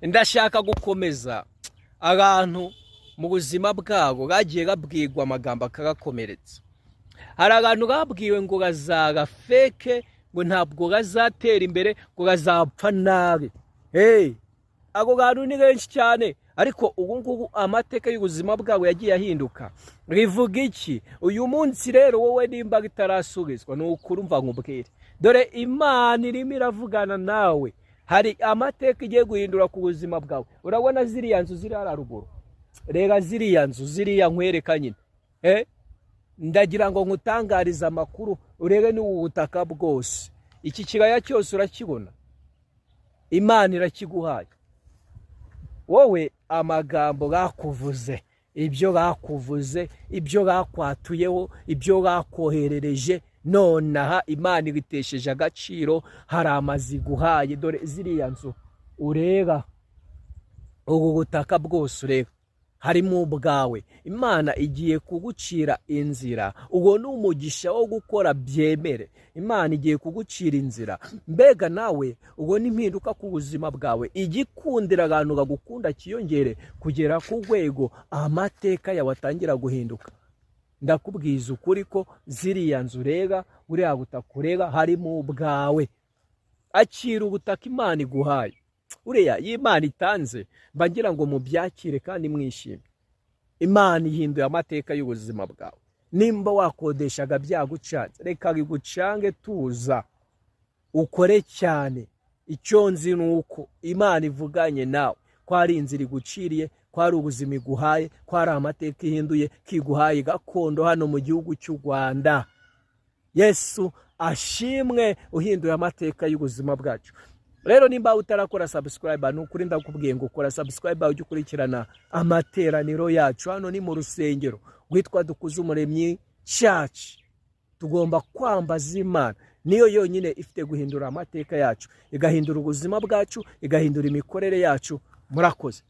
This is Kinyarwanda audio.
Ndashaka gukomeza abantu mu buzima bwabo bagiye babwirwa amagambo akabakomeretsa. Hari abantu babwiwe ngo bazaba fake, ngo ntabwo bazatera imbere, ngo bazapfa nabi. Hey, abo bantu ni benshi cyane, ariko ubu ngubu amateka y'ubuzima bwabo yagiye ahinduka. Rivuga iki uyu munsi rero? Wowe nimba bitarasubizwa, ni ukuri, umva nkubwire. Dore Imana irimo iravugana nawe, hari amateka igiye guhindura ku buzima bwawe. Urabona ziriya nzu ziri hariya ruguru? Reba ziriya nzu, ziriya nkwereka nyine. Ndagira ngo nkutangarize amakuru, urebe n'ubu butaka bwose, iki kibaya cyose urakibona? Imana irakiguhaye. Wowe amagambo bakuvuze, ibyo bakuvuze, ibyo bakwatuyeho, ibyo bakoherereje, nonaha Imana ibitesheje agaciro. Hari amazu iguhaye. Dore ziriya nzu ureba, ubu butaka bwose ureba, harimo ubwawe. Imana igiye kugucira inzira. Uwo ni umugisha wo gukora byemere. Imana igiye kugucira inzira, mbega nawe ubona impinduka ku buzima bwawe. Igikundira abantu bagukunda kiyongere kugera ku rwego amateka yawe atangira guhinduka. Ndakubwiza ukuri ko ziriya nzu ureba, buriya butaka ureba, harimo ubwawe. Akira ubutaka Imana iguhaye. Uriya iyo Imana itanze, mba ngira ngo mubyakire kandi mwishime. Imana ihinduye amateka y'ubuzima bwawe. Nimba wakodeshaga byagucanze, reka bigucange, tuza ukore cyane. Icyo nzi ni uko Imana ivuganye nawe, ko ari inzira iguciriye, ko ari ubuzima iguhaye, ko ari amateka ihinduye, ko iguhaye gakondo hano mu gihugu cy'u Rwanda. Yesu ashimwe uhinduye amateka y'ubuzima bwacu. Rero nimba utarakora subscribe, ni ukuri ndakubwiye ngo ukora subscribe, ujye ukurikirana amateraniro yacu. Hano ni mu rusengero rwitwa Dukuze Umuremyi Church. Tugomba kwambaza Imana, niyo yonyine ifite guhindura amateka yacu, igahindura ubuzima bwacu, igahindura imikorere yacu. Murakoze.